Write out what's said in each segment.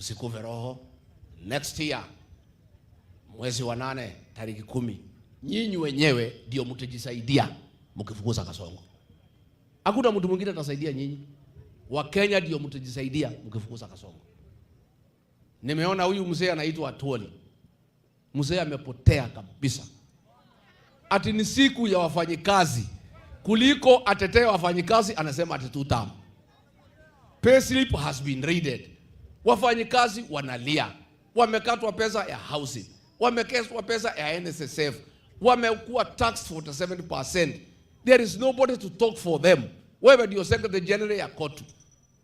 Usikufe roho. Next year mwezi wa 8 tariki 10, nyinyi wenyewe ndio mtajisaidia mkifukuza Kasongo. Hakuna mtu mwingine atasaidia nyinyi. Wakenya ndio mtajisaidia mkifukuza Kasongo. Nimeona huyu mzee anaitwa Atwoli. Mzee amepotea kabisa. Ati ni siku ya wafanyikazi, kuliko atetee wafanyikazi anasema ati two term. Payslip has been raided. Wafanyikazi wanalia, wamekatwa pesa ya housing, wamekatwa pesa ya NSSF, wamekuwa taxed 47%. There is nobody to talk for them. Wewe ndio Secretary General ya COTU.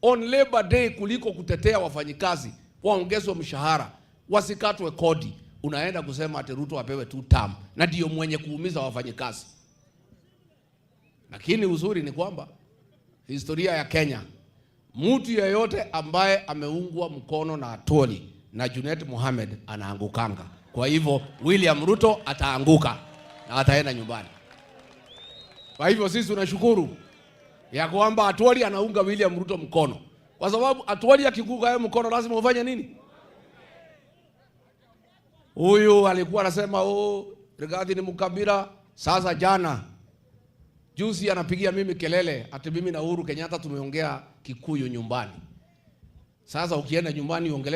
On Labor Day, kuliko kutetea wafanyikazi waongezwe mshahara, wasikatwe kodi, unaenda kusema ati Ruto apewe two term, na ndio mwenye kuumiza wafanyikazi. Lakini uzuri ni kwamba historia ya Kenya, mtu yeyote ambaye ameungwa mkono na Atwoli na Junet Mohamed anaangukanga. Kwa hivyo William Ruto ataanguka na ataenda nyumbani. Kwa hivyo sisi tunashukuru ya kwamba Atwoli anaunga William Ruto mkono, kwa sababu Atwoli akikuunga yeye mkono lazima ufanye nini? Huyu alikuwa anasema, "Oh, Rigathi ni mkabila." Sasa jana juzi anapigia mimi kelele ati mimi na Uhuru Kenyatta tumeongea Kikuyu nyumbani. Sasa ukienda nyumbani uongelee